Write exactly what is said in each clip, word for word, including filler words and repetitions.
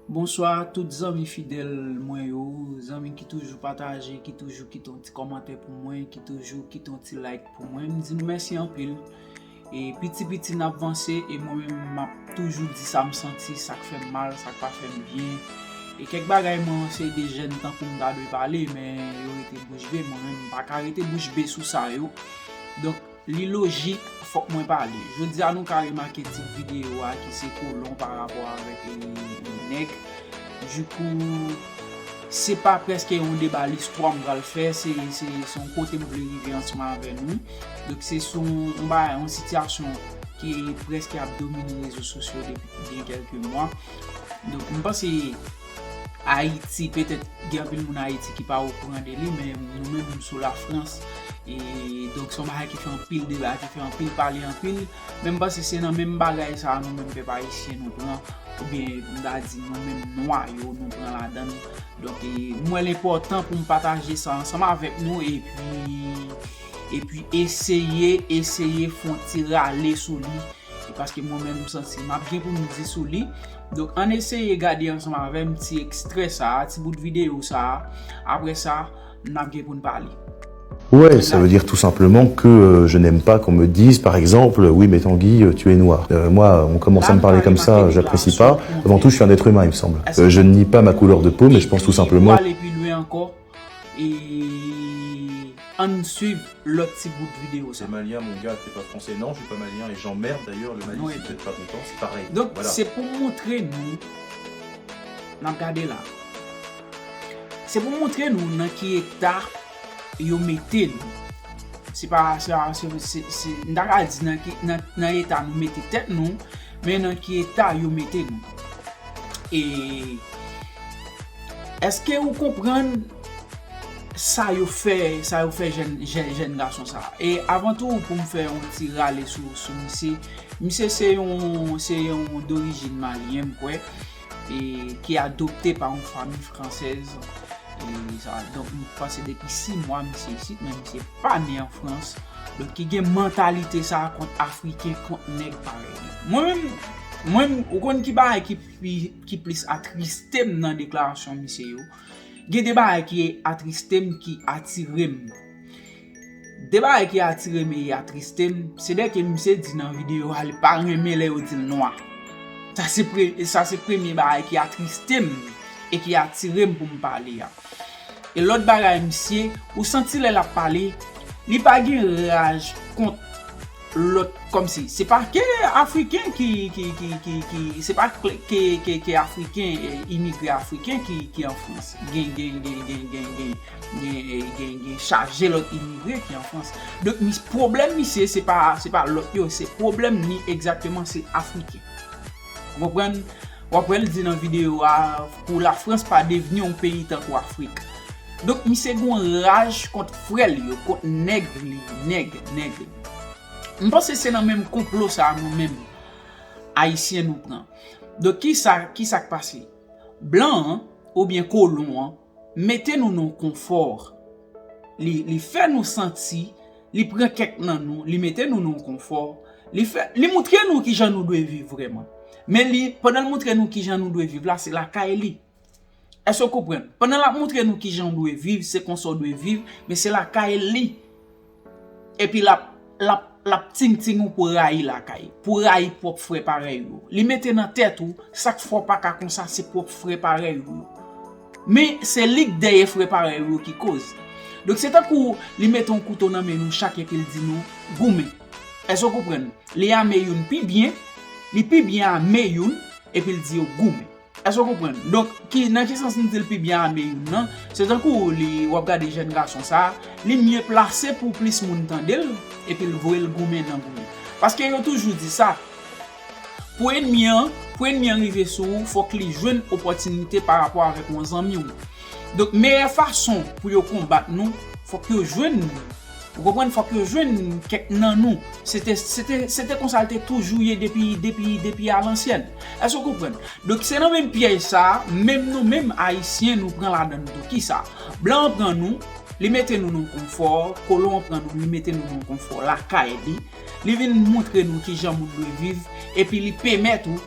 Bonswa tout zanmi fidèl mwen yo, zanmi ki toujou pataje, ki toujou kite yon ti kòmantè pou mwen, ki toujou kite yon ti like pou mwen. M di nou mèsi anpil. E piti piti n ap vanse, e mwen menm m ap toujou di sa m santi, sa k fè m mal, sa k pa fè m byen. E kèk bagay mwen se de jèn tankou m ta dwe pale, men yo rete bouch be, mwen menm m pa ka rete bouch be sou sa yo. Donk, li lojik, fòk mwen pale. Jodi a nou ka remake tit videyo a ki se kolon pa rapò avèk e, e nèg. Dikou, se pa prèske yon deba listwa m pral fè, se, se, se yon kote m vle rive ansanm avè nou. Donk se sou yon, yon bagay, yon sitiyasyon ki prèske ap domine rezo sosyo depi byen kèlke mwa. Donk m panse Ayiti, petèt gen anpil moun Ayiti ki pa okouran de li, men nou menm sou Lafrans. E donk se yon bagay ki fè anpil deba, ki fè anpil pale anpil. Men m panse se nan menm bagay sa a nou menm pèp ayisyen nou pran, oubyen m ta di nou menm nwa yo nou pran ladan l. Donk e, m wè l enpòtan pou m pataje sa ansanm avèk nou, epi epi eseye, eseye fè yon ti rale sou li. E paske mwen menm m santi m ap gen pou m di sou li. Donk ann eseye gade ansanm avè m ti ekstrè sa a, ti bout videyo sa a. Apre sa, n ap gen pou n pale. Ouais, ça veut dire tout simplement que euh, je n'aime pas qu'on me dise, par exemple, oui, mais Tanguy, euh, tu es noir. Euh, moi, on commence à me parler comme ça, j'apprécie pas. Avant tout, je suis un être humain, il me semble. Euh, je ne nie pas ma couleur de peau, mais je pense tout simplement. Pou ale pi lwen ankò, e ann swiv lòt ti bout videyo sa. T'es malien, mon gars, t'es pas français. Non, je suis pas malien et j'emmerde d'ailleurs le Mali, si vous êtes pas content, c'est pareil. Donk, se pou montre nou, n ap gade la. Se pou montre nou nan ki eta yo mete nou. Se pa, se pa, se, se, se, m ta ka di nan, ki, nan, nan eta nou mete tèt nou, men nan ki eta yo mete nou. E èske ou konprann sa yo fè, sa yo fè jèn, jèn, jèn gason sa a? E avan tou, pou m fè yon ti rale sou, sou misye, misye se yon, se yon dorijin malyen, m kwè, e ki adopte pa yon fanmi fransèz. E sa, donk, m panse depi sis mwa misye isit, men misye pa ne an Frans. Donk, ki gen mantalite sa a kont Afriken, kont nèg parèy li. Mwen menm, mwen menm, ou konn ki bagay ki, ki, ki plis atriste m nan deklarasyon misye yo? Gen de bagay ki atriste m, ki atire m. De bagay ki atire m e atriste m, se de ke misye di nan videyo a li pa renmen lè yo di l nwa. Sa se pre, sa se premye bagay ki atriste m e ki atire m pou m pale a. E lòt bagay misye, ou santi lè l ap pale, li pa gen raj kont lòt kòmsi. Se pa ke Afriken ki, ki, ki, ki, ki se pa ke, ke, ke, ke Afriken, eh, imigre Afriken ki, ki an Frans. Gen, gen, gen, gen, gen, gen, gen, eh, gen, gen chaje lòt imigre ki an Frans. Donk, mis, pwoblèm misye, se pa, se pa lòt yo, se pwoblèm li egzakteman, se Afriken. Ou konprann? W ap wè l di nan videyo a, pou Lafrans pa devni yon peyi tankou Afrik. Donk, misye gen yon raj kont frè l yo, kont nèg li, nèg, nèg. M panse se nan menm konplo sa a nou menm, Ayisyen nou pran. Donk, kisa, kisa k pase? Blan an, oubyen kolon an, mete nou nan yon konfò. Li, li fè nou santi, li pran kèk nan nou, li mete nou nan yon konfò. Li fè, li moutre nou kijan nou dwe viv vrèman. Men li, pandan l moutre nou kijan nou dwe viv la, se lakay li. Èske w konprann? Pandan l ap moutre nou kijan w dwe viv, se konsa w dwe viv, men se lakay li. Epi l ap, l ap, l ap tingting ou pou rayi lakay, pou rayi pwòp frè parèy ou. Li mete nan tèt ou, sa k fè w pa ka konsa, se pwòp frè parèy ou yo. Men se li k dèyè frè parèy ou yo ki koz. Donk se tankou li mete yon kouto nan men nou chak epi l di nou, goumen. Èske w konprann? Li ame youn pi byen, li pi byen ame youn, epi l di yo goumen. Èske w konprann? Donk, ki, nan ki sans m di l pi byen ame youn nan? Se tankou li, w ap gade jèn gason sa a, li mye plase pou plis moun tande l, epi l voye l goumen nan goumen. Paske yo toujou di sa, pou ènmi an, pou ènmi an rive sou ou, fòk li jwenn opòtinite pa rapò avèk yon zanmi w. Donk, meyè fason pou yo konbat nou, fòk yo jwenn nou. Ou konprann? Fòk yo jwenn kèk nan nou. Se te, se te, se te konsa l te toujou ye depi, depi, depi alansyèn. Èske w konprann? Donk, se nan menm pyèj sa a, menm nou menm Ayisyen, nou pran ladan n tou. Kisa? Blan an pran nou, li mete nou nan yon konfò, kolon an pran nou, li mete nou nan yon konfò lakay li. Li vin moutre nou kijan moun dwe viv, epi li pèmèt ou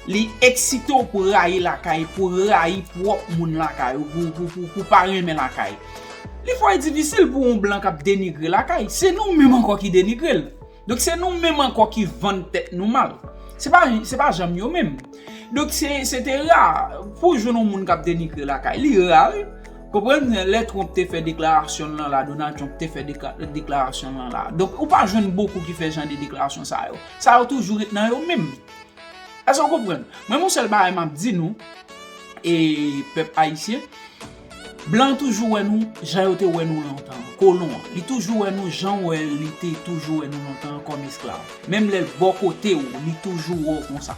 Li eksite w pou rayi lakay, pou rayi pwòp moun lakay ou, pou, pou, pou, pou pa renmen lakay. Li fò e difisil pou yon blan k ap denigre lakay. Se nou menm ankò ki denigre l. Donk, se nou menm ankò ki vann tèt nou mal. Se pa, se pa janm yo menm. Donk, se, se te ra pou jwenn yon moun k ap denigre lakay. Li ra, wi. Konprann? Lè Trump te fè deklarasyon l lan la, Donald Trump te fè dekla-, deklarasyon l lan la. Donk, ou pa jwenn bokou ki fè jan de deklarasyon sa yo. Sa yo toujou ret nan yo menm. Èske w konprann? Mwen, yon sèl bagay m ap di nou, e pèp ayisyen, blan toujou wè nou jan yo te wè nou lontan, kolon an. Li toujou wè nou jan w wè li te toujou wè nou lontan an kòm esklav. Menm lè l bò kote w, li toujou wè w konsa.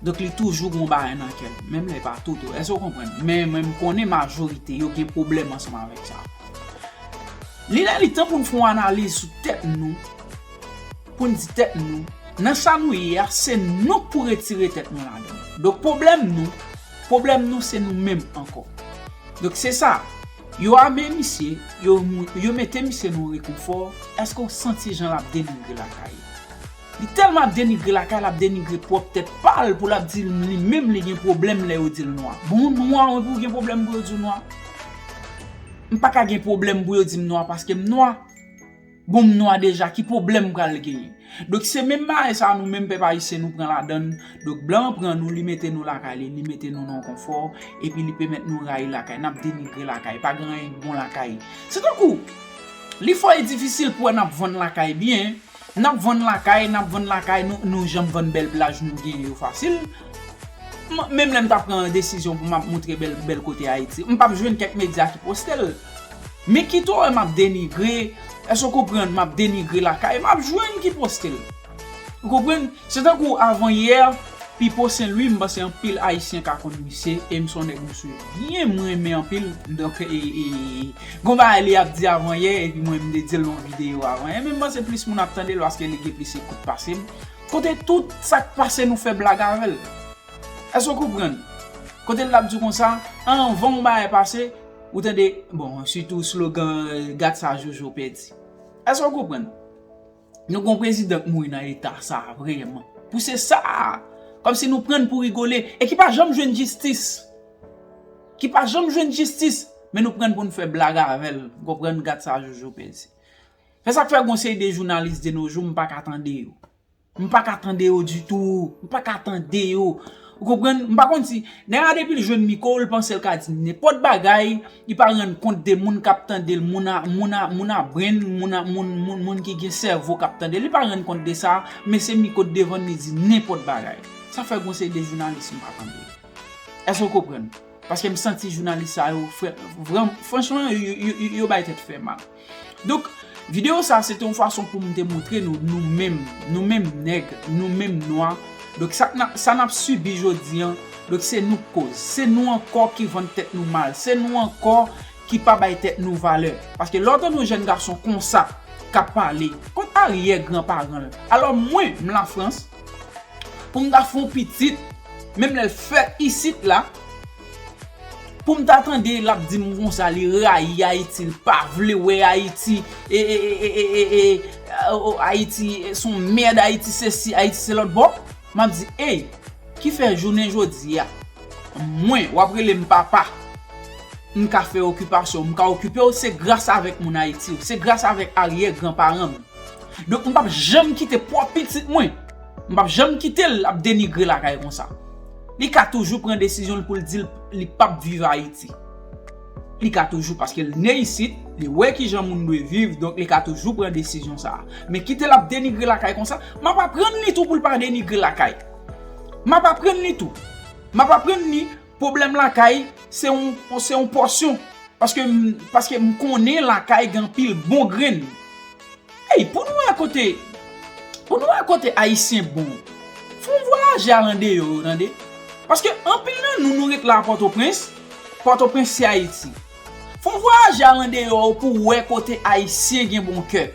Donk, li toujou gon bagay nan kè l, menm lè pa tout. Èske w konprann? Men, men m konnen majorite yo gen pwoblèm ansanm avèk sa. Li lè li tan pou n fè yon analiz sou tèt nou, pou n di tèt nou, nan sa nou ye a, se nou k pou retire tèt nou ladan l. Donk, pwoblèm nou, pwoblèm nou, se nou menm ankò. Donk, se sa. Yo ame misye, yo, yo mete misye nan rekonfò. Èske w santi jan l ap denigre lakay? Li tèlman ap denigre lakay, l ap denigre pwòp tèt pa l pou l ap di li menm li gen pwoblèm lè yo di l nwa. Bon, nwa, wi, pou w gen pwoblèm pou yo di w nwa. M pa ka gen pwoblèm pou yo di m nwa paske m nwa. Bon, m nwa deja, ki pwoblèm m pral genyen? Donk, se menm bagay sa a nou menm pèp ayisyen nou pran ladan l. Donk, blan an pran nou, li mete nou lakay li, li mete nou nan konfò, epi li pèmèt nou rayi lakay, n ap denigre lakay, pa gen anyen k bon lakay. Se tankou, li fò e difisil pou wè n ap vann lakay byen, n ap vann lakay, n ap vann lakay, nou, nou janm vann bèl plaj nou genyen yo fasil. M, menm lè m ta pran desizyon pou m ap montre bèl, bèl kote Ayiti, m p ap jwenn kèk medya ki poste l. Men kit w wè m ap denigre, èske w konprann, m ap denigre lakay, m ap jwenn ki poste l. Ou konprann? Se tankou avanyè, Pipo Sen Lwi, m panse anpil Ayisyen ka konn misye, e m se yon nèg m swiv byen, m renmen anpil. Donk, e, e, gon bagay li ap di avanyè, epi mwen m te di l nan yon videyo avanyè. Men m panse plis moun ap tande l paske li gen plis ekout pase m. Kote tout sa k pase nou fè blag avè l. Èske w konprann? Kote l ap di w konsa, anvan yon bagay pase, ou tande, bon, sitou slogan, eh, gad sa Jojo pèdi. Èske w konprann? Nou gon prezidan k mouri nan eta sa a vrèman. Pou se sa a, kòmsi nou pran n pou rigole, e ki pa janm jwenn jistis. Ki pa janm jwenn jistis, men nou pran n pou n fè blag avè l, konprann, gad sa Jojo pèdi. Se sa k fè gon seri de jounalis de nos jours, m pa ka tande yo. M pa ka tande yo ditou. M pa ka tande yo. Ou konprann? M pa konn si, nèg la depi l jwenn mikwo, l panse l ka di nenpòt bagay, li pa rann kont de moun k ap tande l, moun a, moun a, moun a brenn, moun a, moun, moun, moun ki gen sèvo k ap tande l. Li pa rann kont de sa, men se mikwo k devan l, li di nenpòt bagay. Sa fè gon seri de jounalis m pa tande yo. Èske w konprann? Paske m santi jounalis sa yo, frè, vran-, franchman, yo, yo, yo, yo bay tèt fè mal. Donk, videyo sa, se te yon fason pou m te montre nou, nou menm, nou menm nèg, nou menm nwa. Donk, sa k n ap, sa n ap sibi jodi an, donk, se nou k koz. Se nou ankò ki vann tèt nou mal. Se nou ankò ki pa bay tèt nou valè. Paske lè w tande yon jèn gason konsa k ap pale, kot aryè gran paran l? Alò, mwen, m Lafrans, pou m ta fè yon pitit, menm lè l fèt isit la, pou m ta tande l ap di m konsa, li rayi Ayiti, li pa vle wè Ayiti, e, e, e, e, e, e, e, o, Ayiti, e, se yon mèd, Ayiti sesi, Ayiti se lòt bò, m ap di, ey, ki fè jounen jodi a, mwen, w ap rele m papa, m ka fè okipasyon, m ka okipe w, se gras avèk moun Ayiti yo, se gras avèk aryè gran paran m. Donk, m p ap janm kite pwòp pitit mwen. M p ap janm kite l ap denigre lakay konsa. Li ka toujou pran desizyon l pou l di l, li p ap viv Ayiti. Li ka toujou, paske l ne isit, li wè kijan moun dwe viv, donk li ka toujou pran desizyon sa a. Men kite l ap denigre lakay konsa, m ap aprann li tou pou l pa denigre lakay. M ap aprann li tou. M ap aprann li, pwoblèm lakay, se yon, se yon pòsyon. Paske m, paske m konnen lakay gen anpil bon grenn. Ey, pou nou wè kote, pou nou wè kote Ayisyen bon, fè yon vwayaje al andeyò yo, tande. Paske anpil nan nou, nou ret la Pòtoprens, Pòtoprens se Ayiti. Fè yon vwayaje al andeyò yo pou w wè kote Ayisyen gen bon kè,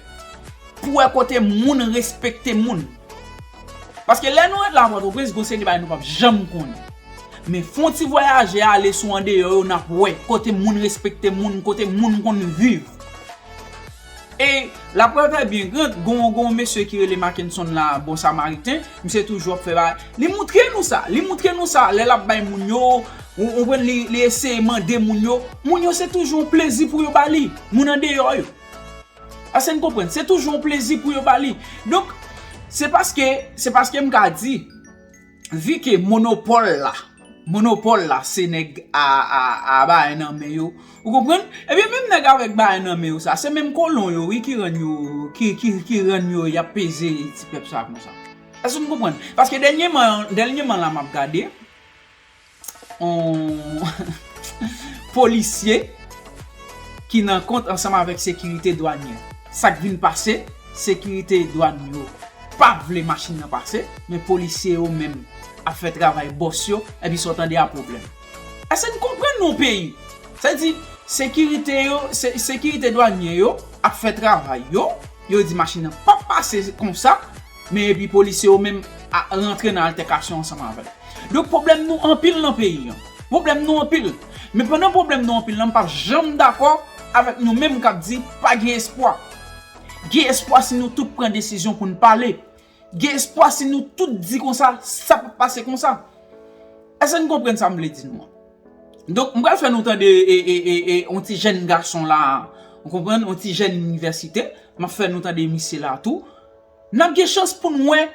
pou w wè kote moun respekte moun. Paske lè nou ret la Pòtoprens, gon seri de bagay nou p ap janm konnen. Men fè yon ti vwayaje ale sou andeyò yo, n ap wè kote moun respekte moun, kote moun konn viv. E laprès trè byen, gen yon, gen yon mesye ki rele Mackenson la, Bon Samariten, misye toujou ap fè bagay. Li moutre nou sa, li moutre nou sa, lè l ap bay moun yo, ou, ou konprann, li, li eseye mande moun yo, moun yo se toujou yon plezi pou yo ba li, moun andeyò yo. Èske n konprann? Se toujou yon plezi pou yo ba li. Donk, se paske, se paske m ka di, vi ke monopòl la, monopòl la, se nèg a, a, a bagay nan men yo. Ou konprann? Ebyen, menm nèg avèk bagay nan men yo sa, se menm kolon yo, wi, ki rann yo, ki, ki, ki rann yo, y ap peze ti pèp sa konsa. Èske n konprann? Paske dènyèman, dènyèman la, m ap gade, on polisye ki nan kont ansanm avèk sekirite dwanyè. Sa k vin pase, sekirite dwàn yo pa vle machin nan pase, men polisye yo menm ap fè travay bòs yo, epi sa w tande a pwoblèm. Èske n konprann nou peyi? Sa di, sekirite yo, se, sekirite dwanyè yo ap fè travay yo, yo di machin nan p ap pase konsa, men epi polisye yo menm a rantre nan altèkasyon ansanm avè l. Donk, pwoblèm nou anpil nan peyi an. Pwoblèm nou anpil. Men pandan pwoblèm nou anpil lan, m p ap janm dakò avèk nou menm k ap di pa gen espwa. Gen espwa si nou tout pran desizyon pou n pale. Gen espwa si nou tout di konsa, sa p ap pase konsa. Èske n konprann sa m vle di nou an? Donk, m pral fè nou tande e, e, e, e, yon ti jèn gason la, ou konprann, yon ti jèn inivèsite, m ap fè nou tande misye la tou. N ap gen chans pou n wè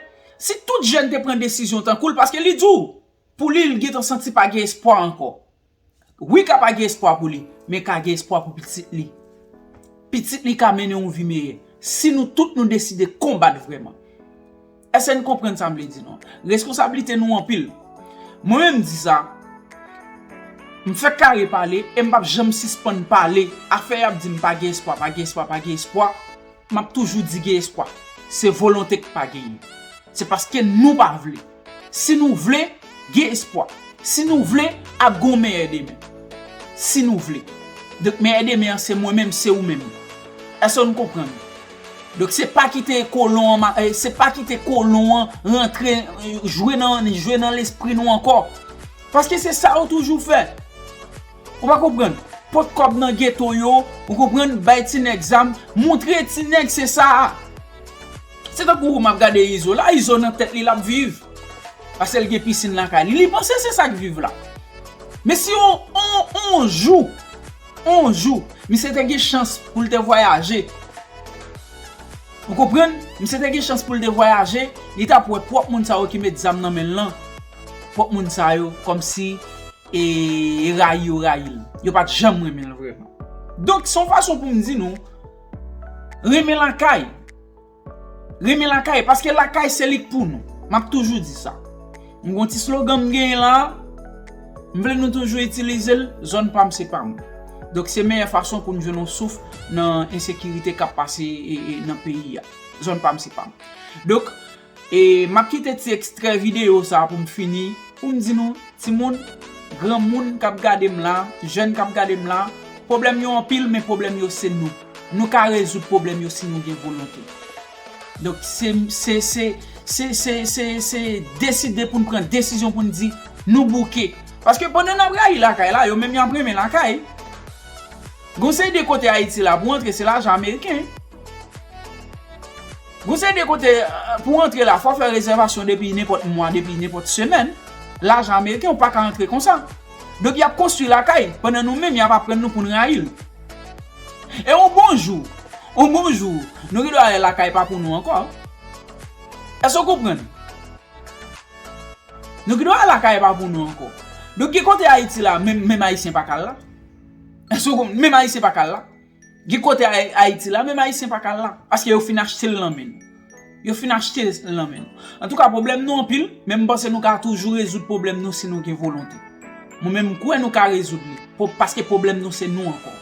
si tout jèn te pran desizyon tankou l, paske li di w, pou li, l gentan santi pa gen espwa ankò. Wi, ka pa gen espwa pou li, men ka gen espwa pou pitit li. Pitit li ka mennen yon vi meyè, si nou tout nou deside konbat vrèman. Èske n konprann sa m vle di nou an? Reskonsablite nou anpil. Mwen menm di sa, m fèk kare pale e m p ap janm sispann pale. Afè y ap di m pa gen espwa, pa gen espwa, pa gen espwa, m ap toujou di gen espwa. Se volonte k pa genyen. Se paske nou pa vle. Si nou vle, gen espwa. Si nou vle, ap gon meyè demen. Si nou vle. Donk, meyè demen an, se mwen menm, se ou menm. Èske nou konprann? Donk, se pa kite kolon an, ma- eh, se pa kite kolon an rantre, eh, jwe nan, jwe nan lespri nou ankò. Paske se sa yo toujou fè. Ou pa konprann? Pot kòb nan geto yo, ou konprann? Bay ti nèg zam, moutre ti nèg se sa a. Se tankou m ap gade Izo la, Izo nan tèt li l ap viv. Paske l gen pisin lakay li. Li panse se sa k viv la. Men si on, on, on jou, on jou, misye te gen chans pou l te vwayaje. Ou konprann? Misye te gen chans pou l te vwayaje, li t ap wè pwòp moun sa yo ki met zam nan men l lan. Pwòp moun sa yo, kòmsi e rayi yo rayi l. Yo pa t janm renmen l vrèman. Donk, se yon fason pou m di nou, renmen lakay. Renmen lakay, paske lakay se li k pou nou. M ap toujou di sa. M gon ti slogan m genyen la, m vle nou toujou itilize l, zòn pa m se pa m. Donk, se meyè fason pou n jwenn yon souf nan ensekirite k ap pase e, e, nan peyi a. Zòn pa m se pa m. Donk, E m ap kite ti ekstrè videyo sa a pou m fini, pou m di nou, timoun, granmoun k ap gade m la, jèn k ap gade m la, pwoblèm yo anpil, men pwoblèm yo se nou. Nou ka rezoud pwoblèm yo si nou gen volonte. Donk, se, se, se deside pou n pran desizyon pou n di, nou bouke. Paske pandan n ap rayi lakay la, yo menm y ap renmen lakay. Gon seri de kote Ayiti la, pou w antre, se lajan ameriken. Gon seri de kote, eh, pou w antre la, fò w fè rezèvasyon depi nenpòt mwa, depi nenpòt semèn. Lajan ameriken, ou pa ka antre konsa. Donk, y ap konstwi lakay, pandan nou menm, y ap aprann nou pou n rayi l. E yon bon jou, yon bon jou, nou gen dwa wè lakay pa pou nou ankò. Èske w konprann? Nou gen dwa wè lakay pa pou nou ankò. Donk, gen kote Ayiti la, menm, menm Ayisyen pa ka al la. Èske w konprann? Menm Ayisyen pa ka al la. Gen kote Ay-, Ayiti la, menm Ayisyen pa ka al la. Paske yo fin achte l nan men nou. Yo fin achte l nan men nou. Antouka, pwoblèm nou anpil, men m panse nou ka toujou rezoud pwoblèm nou si nou gen volonte. Mwen menm, m kwè nou ka rezoud li. Po-, paske pwoblèm nou se nou ankò.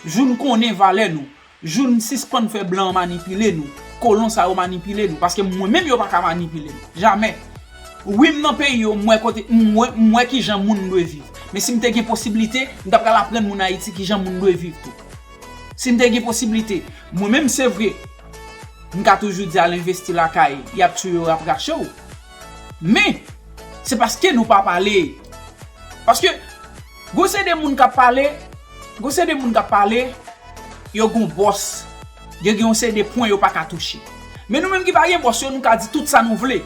Jou n konnen valè nou, jou n sispann fè blan an manipile nou, kolon sa yo manipile nou, paske mwen menm yo pa ka manipile m. Jamè. Wi, m nan peyi yo, m wè kote, m wè, m wè kijan moun dwe viv. Men si m te gen posiblite, m ta pral aprann moun Ayiti kijan moun dwe viv tou. Si m te gen posiblite, mwen menm se vre, m ka toujou di al envesti lakay, y ap tiye w, y ap rache w. Men, se paske nou pa pale. Paske, gon seri de moun k ap pale, gon seri de moun k ap pale, yo gon bòs. Gen, gen yon seri de pwen yo pa ka touche. Men nou menm ki pa gen bòs yo, nou ka di tout sa nou vle.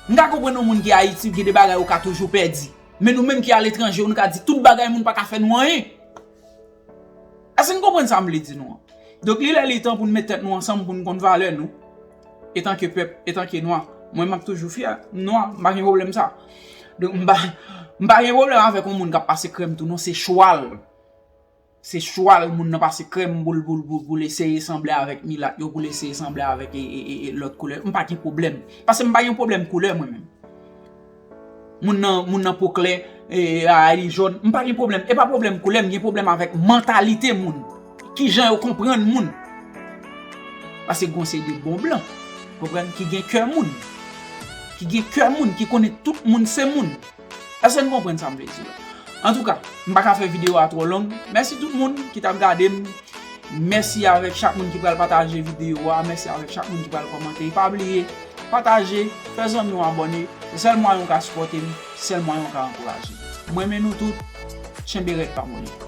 M ka konprann yon moun ki Ayiti, gen de bagay ou ka toujou pèdi. Men nou menm ki aletranje, nou ka di tout bagay, moun pa ka fè nou anyen. Èske n konprann sa m vle di nou an? Donk, li lè li tan pou n met tèt nou ansanm, pou n konn valè nou, etanke pèp, etanke nwa. Mwen, m ap toujou fyè, m nwa, m pa gen pwoblèm sa. Donk, m pa, m pa gen pwoblèm avèk yon moun k ap pase krèm tou, non, se chwa l. Se chwa l, moun nan pase krèm pou l, pou l, pou l, pou l eseye sanble avèk milat yo, pou l eseye sanble avèk e, e, e, e lòt koulè. M pa gen pwoblèm. Paske m pa gen pwoblèm koulè, mwen menm. Moun nan, moun nan po klè, e, a, li jòn. M pa gen pwoblèm. E pa pwoblèm koulè, m gen pwoblèm avèk mantalite moun. Kijan yo konprann moun. Paske gon se de bon blan, konprann, ki gen kè moun. Ki gen kè moun, ki konnen tout moun se moun. Èske n konprann sa m vle di la? Antouka, m pa ka fè videyo a twò long. Mèsi tout moun ki t ap gade m. Mèsi avèk chak moun ki pral pataje videyo a. Mèsi avèk chak moun ki pral kòmante. E pa bliye, pataje, fè zanmi w abòne. Se sèl mwayen w ka sipòte m, sèl mwayen w ka ankouraje m. M renmen nou tout. Tchenbe rèd pa moli.